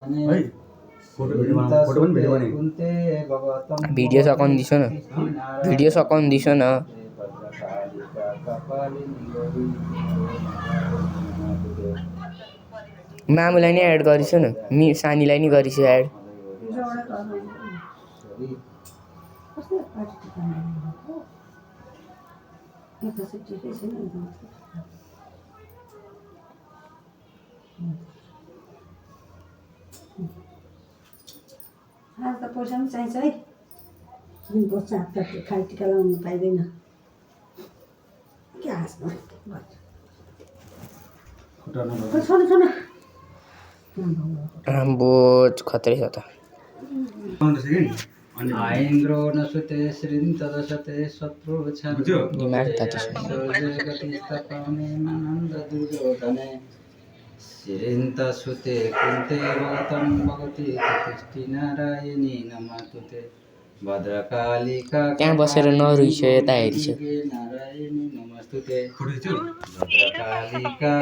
भाइ फोटो पनि भिडियो बने भिडियो सकाउनु दिस न भिडियो सकाउनु दिस न मामुलाई नै एड गरिस न सानीलाई नि गरिस एड आज त पैसा पनि चाहिन्छ है दिनको चाप त खाइ टिका लाउनु पाइँदैन के हाँस्नु आम्बो खतरै छ त आइन्द्रो नसुते श्रीं तदसते शत्रु दिमाग तातिस आनन्द दुर्योधने श्रीं सुते कुन्ते भगतं भगवती कृष्टि नारायणी नमस्तुते भद्रकालिका त्यहाँ बसेर नरुइस यता हेरिस नारायणी नमस्तुते भद्रकालिका